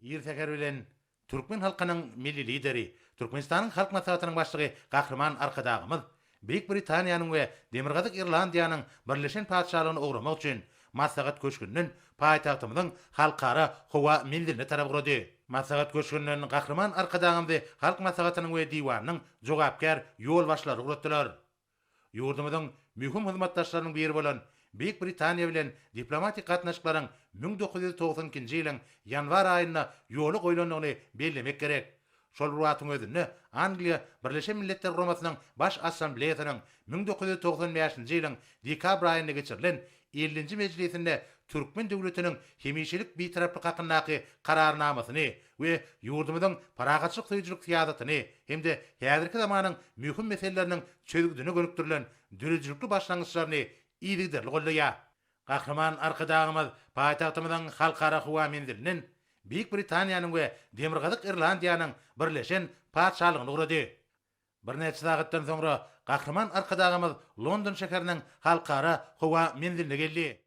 Ir säher bilen türkmen halkynyň Milli Lideri, Türkmenistanyň Halk Maslahatynyň Başlygy Gahryman Arkadagymyz Beýik Britaniýanyň we Demirgazyk Irlandiýanyň Birleşen Patyşalygyna ugramak üçin Maslahat köşgünden paýtagtymyzyň Halkara howa menziline tarap ugrady. Maslahat köşgünden Gahryman Arkadagymyzy Halk Maslahatynyň we Diwanynyň jogapkär ýolbaşçylary ugratdylar. Ýurdumyzyň möhüm hyzmatdaşlarynyň biri bolan Beýik Britaniýa bilen diplomatik gatnaşyklaryň 1992-nji ýylyň ýanwar aýynda ýola goýlandygyny bellemek gerek. Şol bir wagtyň özünde Angliýa Birleşen Milletler Guramasynyň Baş Assambleýasynyň 1995-nji ýylyň dekabr aýynda geçirilen ellinji mejlisinde türkmen döwletiniň hemişelik Bitaraplyk hakyndaky Kararnamasyny we ýurdumyzyň parahatçylyk söýüjilik syýasatyny hem-de häzirki zamanyň möhüm meseleleriniň çözgüdine gönükdirilen döredijilikli başlangyçlaryny yzygiderli goldaýar. Gahryman Arkadagymyz paýtagtymyzyň Halkara howa menzilinden Beýik Britaniýanyň we Demirgazyk Irlandiýanyň Birleşen Patyşalygyna ugrady. Birnäçe sagatdan soňra Gahryman Arkadagymyz London şäheriniň Halkara howa menziline geldi.